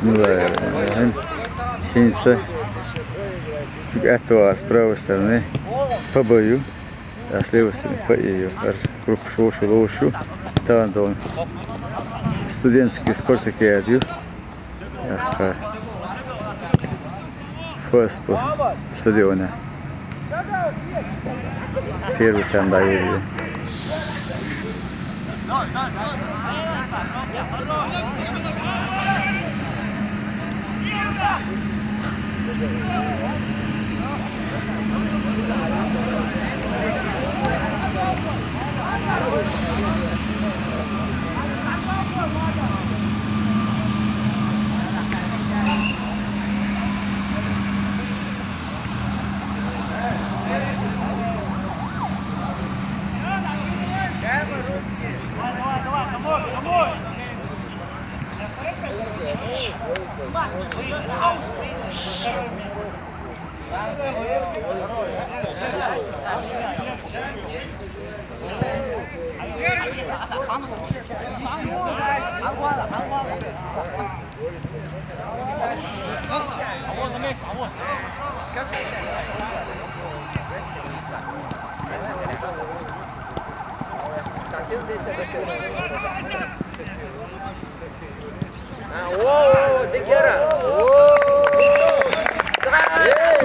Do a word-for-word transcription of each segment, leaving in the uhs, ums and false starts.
Бисмиллахир-рахманир-рахим. ХӀинца цуьнга аьттув а с правой стороны П Б ю, а с левой стороны П И ю. ХӀара группа шошу ловуш ю. Тахана долу студентский спартакиада ю. Аьхка Ф С П стадионе. Первый тайм дӀайолийра.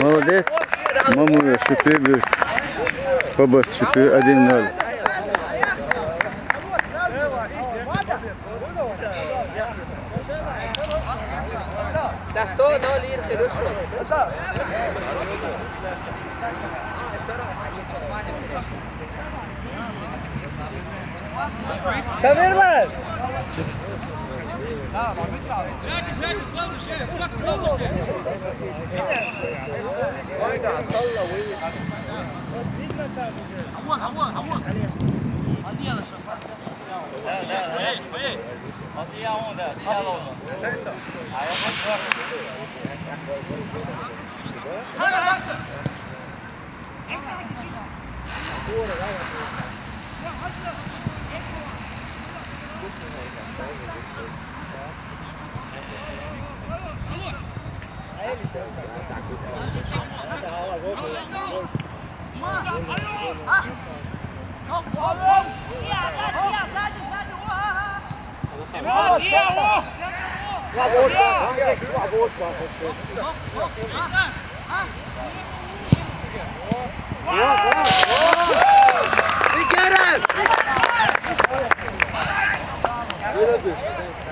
Молодец. Мамуев шуьтуьйту буьрка. П Б-с шуьтуьйту, один ноль. Тамерлан!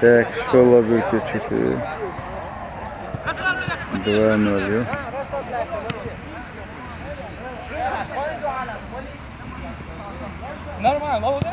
Так, шолгӀа буьрка шуьтуьйту. Два ноль ю. Нормально, молодец.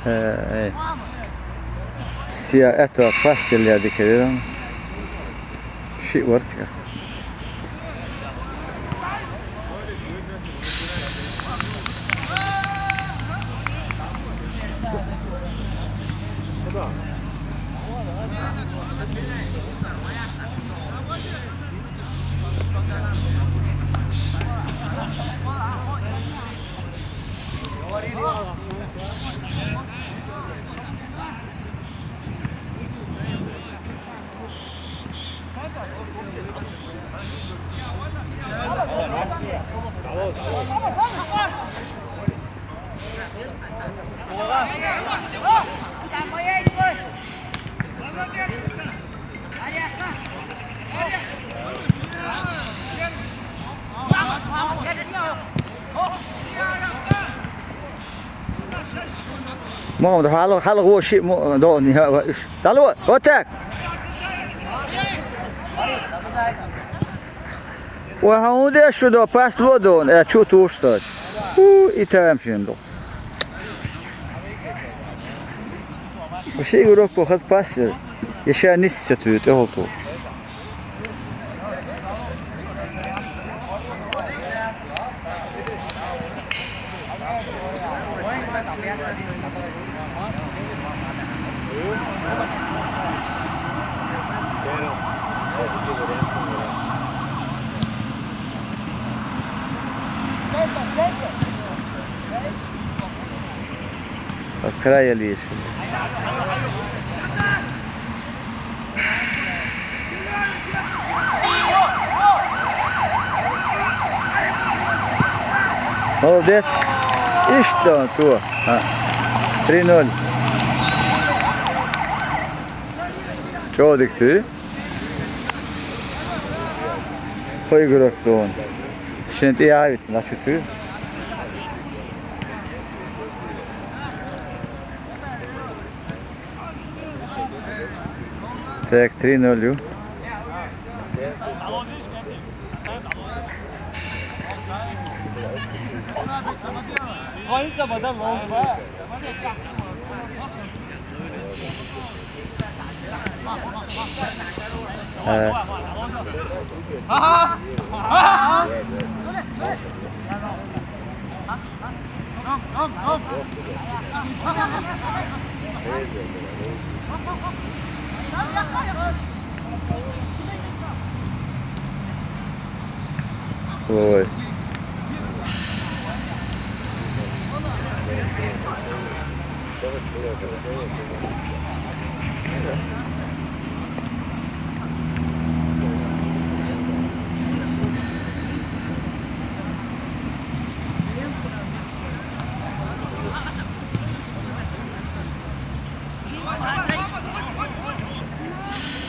Э, э. Сия это пас дилла дикарира. Шиъ вара цигахь. Мухаммад, хьалха, хьалха вон шиъ мо-, догӀун, я, ва, уьш. Дало, вот так. Ва хьан хӀун деш шу до, пас ло дона, э, чу туш тач. У, и тайм шин до. Ва ши игрок по хаз пас, э, ещё не сетует, э, вот. По краю лишили. Молодец. Иштта, ту. А. Три ноль. ЧӀоагӀа дика ду. Кхо игрок дона. Шен тӀе а вит, значит, ду. Так, три ноль ю. Э. Ой.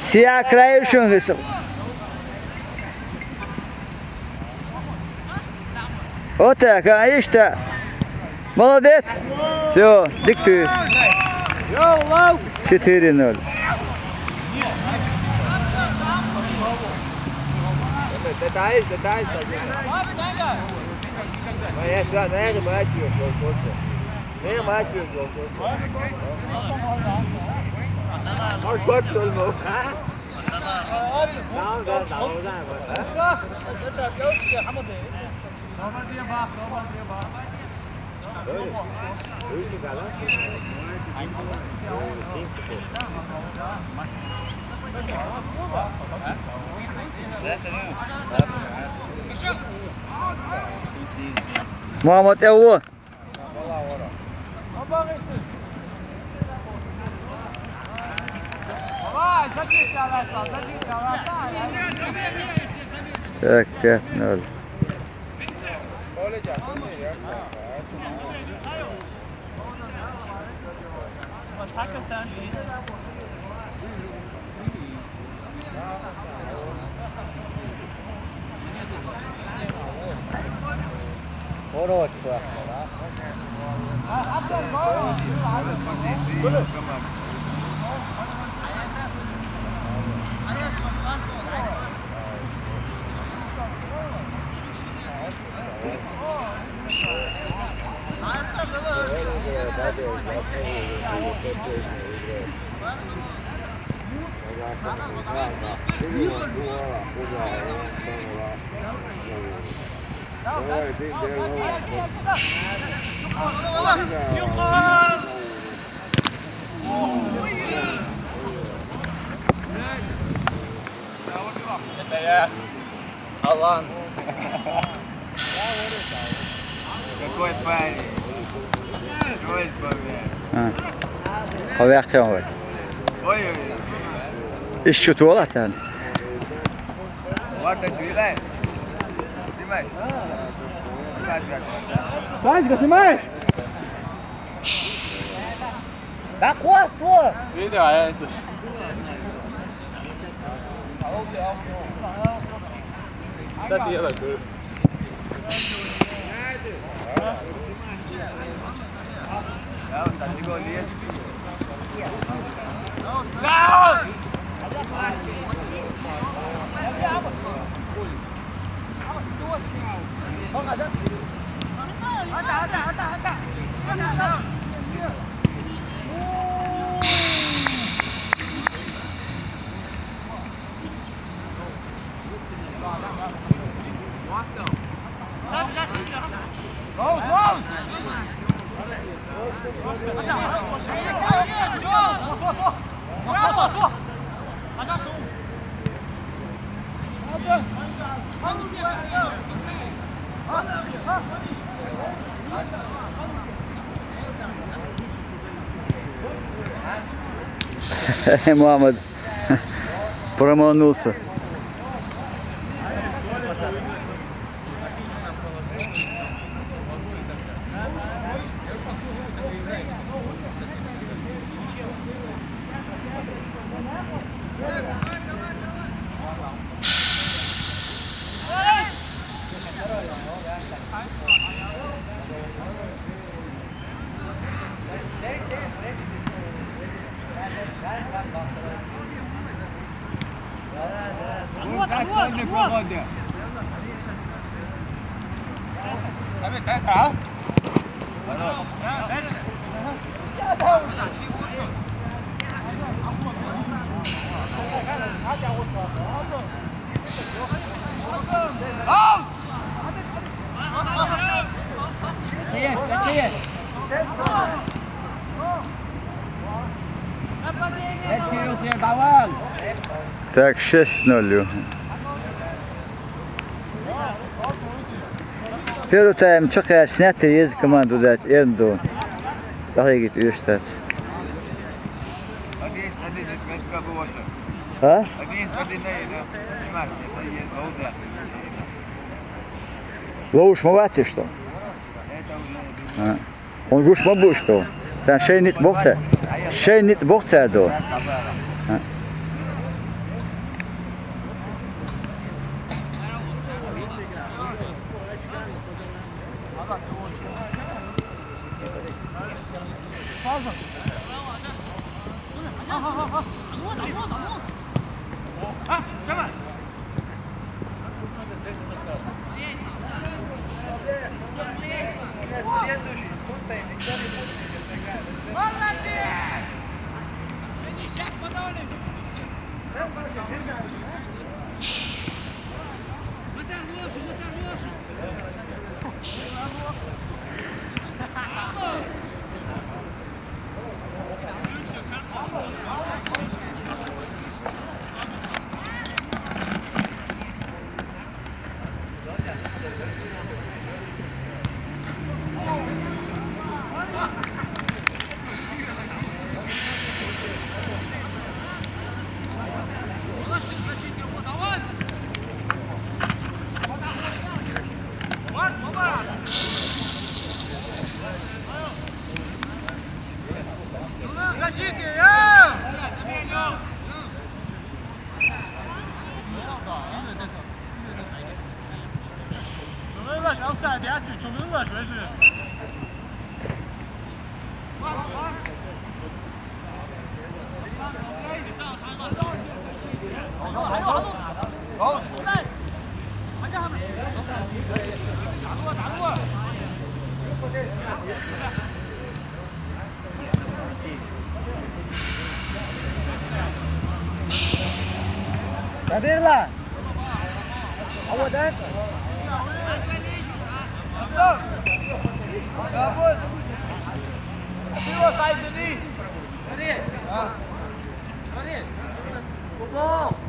Сиякрайшин. Вот так, а, иштта. Молодец. Всё, дика ду. Четыре ноль. Мухаммад, э, во. Так, пять ноль. Алан. Какой парень. Жёсть вообще. А. Хавяхтян вай. Ой-ой-ой. Ишчу туалатан. Вот это вилай. Снимай. Садик, снимаешь? Да косо! Видео, а это ж. Кстати, я так говорю. Мухаммад промахнулся. Так, шесть ноль. Первый тайм чакхъяьлча снять еза команда удачи эрна ду. ДӀахьегийта уьш дац. А? Ловш ма вац уьш тхо? А. Хьуна гуш ма бу уьш тхо? Тхан шайн ницкъ боху цара? Шайн ницкъ боху цара тхо? А. Kabirla. Awadan. Bravo. Bravo, Saizini. Bravo.